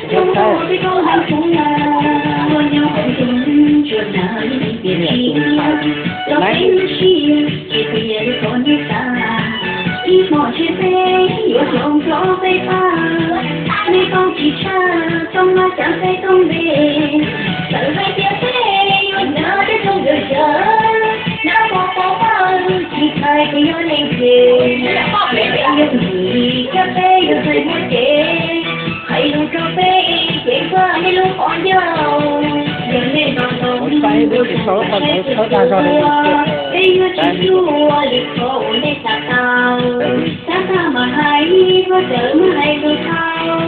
Tsis tau, ib npaum peb cov nyob hauv nej no. Ib hmos tseg peb yuav hloov rau peb pab, nej tau tsis tshaj txoj hmab cawv peb tau npe. Txawm hais tias peb yuav hnyav tej txoj nkawm yawg, nab pov pov pawg tsis hais peb yuav leej twg, peb yuav dim thiab peb yuav txais muaj cev. Hais lus rau peb ceev faj nej lub qhov ncauj, yog nej nto ntoo ua rau peb tsis tuag, peb yuav tsis tuag li qhov uas nej xav tau. Tab sis mas hais ib pliag txawm muab hais lus dhau,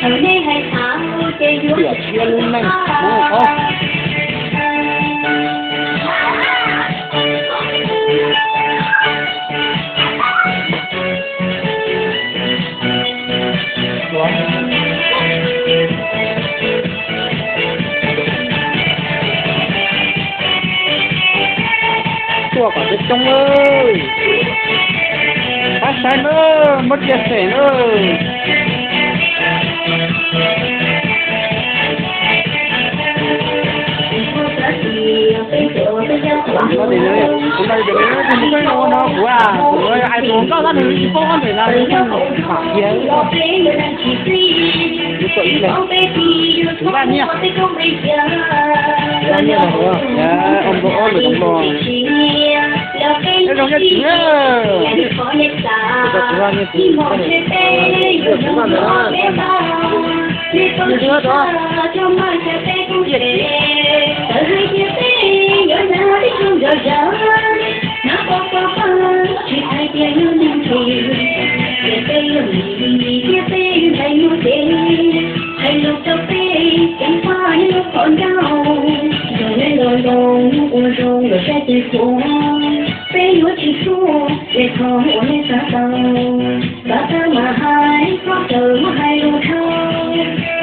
thaum nej hais txhaum ces yuav tsis tau. Tuaj kom coob coob, pab saib nawb, muab chia sẻ nawb. Kuv no, kuv no, kuv no, kuv ai tus nkauj tab nws tsis paub ntawm no, kuv pam kiag. Kuv tuaj ib leeg, kuv laj nyiaj, laj nyiaj no, ob npau ob lwm zoo los. Nyob zoo nyob tswv, kuv tau kuv laj nyiaj tus, kuv laj ntawd na. Nyiaj tus rau, nyiaj tus. Hais lus rau peb ceev faj nej lub qhov ncauj, yog nej nto ntoo ua zoo lawm saib twg tuag, peb yuav tsis tuag li qhov uas nej xav tau. Xav tau mas hais, koj txawm muab hais lus dhau,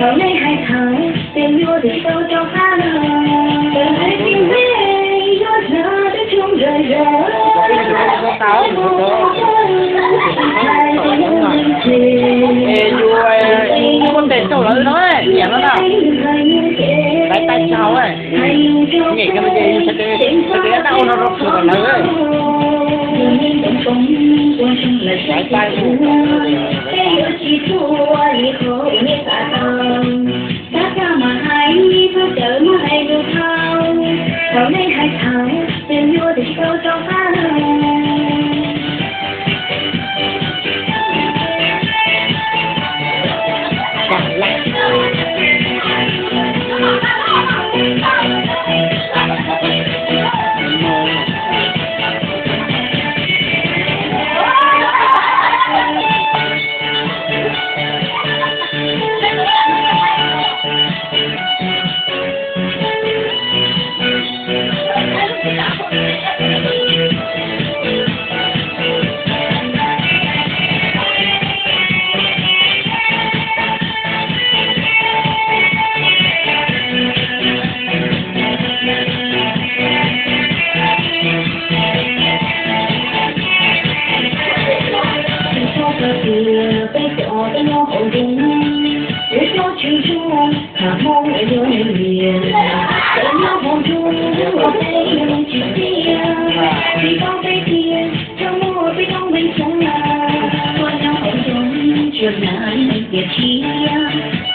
thaum nej hais txhaum ces yuav tsis tau rov qab los. Txawm hais tias peb yuav hnyav tej txoj nkawm yawg, es yus muaj tes rau lawv no, niam no na, lawv tais tsaug, niam no ces yus sawv daws tab ua no rau qhov lawv, lawv tais. Tab sis mas hais, koj txawm muab hais lus dhau, thaum nej hais txhaum ces yuav tsis tau rov qab los.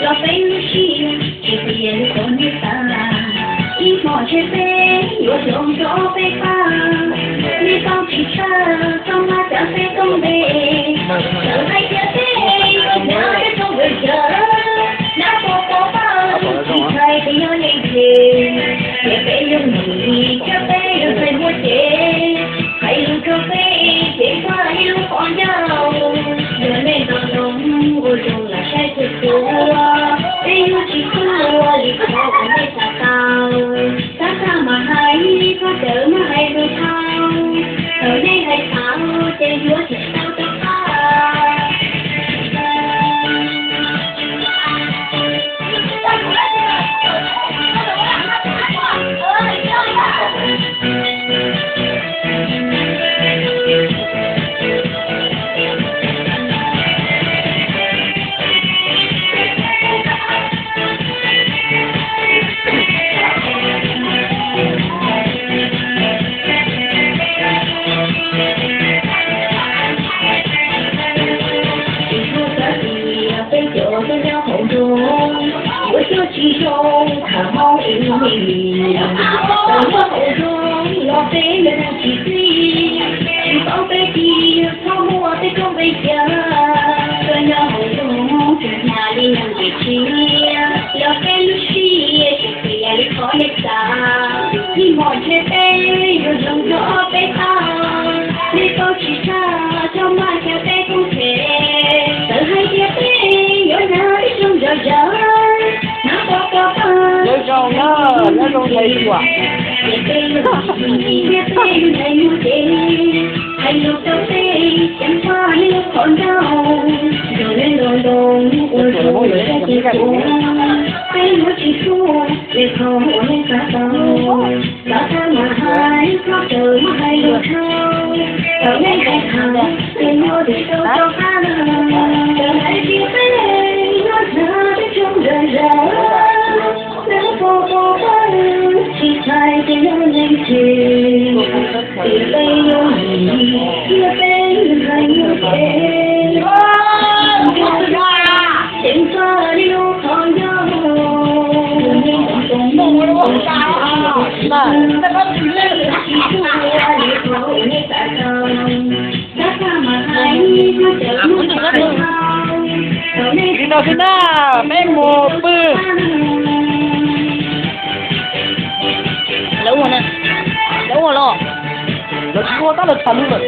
Los peb lub siab tsis tias li qhov nej xav, ib hmos tseg peb yuav hloov rau peb pab, nej tau tsis tshaj txoj hmab cawv peb tau npe. Txawm hais tias peb yuav hnyav tej txoj nkawm yawg, Tshaj txhua txhua, peb yuav tsis tuaj li qhov uas nej xav tau. Xav tau mas hais, koj txawm muab hais lus dhau. Thaum nej hais tau ces yuav tsis tau rov qab. Tsis txhob xav tias peb cov nyob hauv nroog yuav coj tsis zoo, tham hmoob ib hnub ib lim. Thaum nyob hauv nroog los peb yuav tsis txij, tsis paub peb tias txhob muaj tej rooj peb cav. Koj nyob hauv nroog tseem hnav li neeg kev tshiab, los peb lub siab tsis tiag li qhov nej xav. Ib hmos ntshe peb yuav zoo nrog peb tau, nej tau tsis txhob maj cia peb kub phem. Txawm hais tias peb yuav hnav ib rooj zom zaws, hnav pov pov pawg, nyob zoo na, nyob zoo ntshai dua. Ces peb yuav tsis cia peb yuav hnav nyuag cev, hais lus rau peb ceev faj nej lub qhov ncauj, nrog nej nrog nroo ua zoo lawm tag ces kuv, peb yuav tsis tuaj li qhov uas nej xav tau. Xav tau mas hais, koj txawm muab hais lus dhau. Thaum nej hais tau ces yuav tsis tau rov qab. Txawm hais tias peb yuav hnav peb rooj zom zaws, hnav pov pov pawg, tsis txhais ces yog neeg tseg, ces peb yuav lim thiab peb hais nyuag cev. Ceev faj nej lub qhov ncauj, nrog nej nrog nroo ua zoo lawm tag ces kuv, peb yuav tsis tuaj li qhov uas nej xav tau. Li no xwb na, peb mus pw. Lawv ua na, lawv ua los, lawv tsis ua tab lawv tham lus lawm.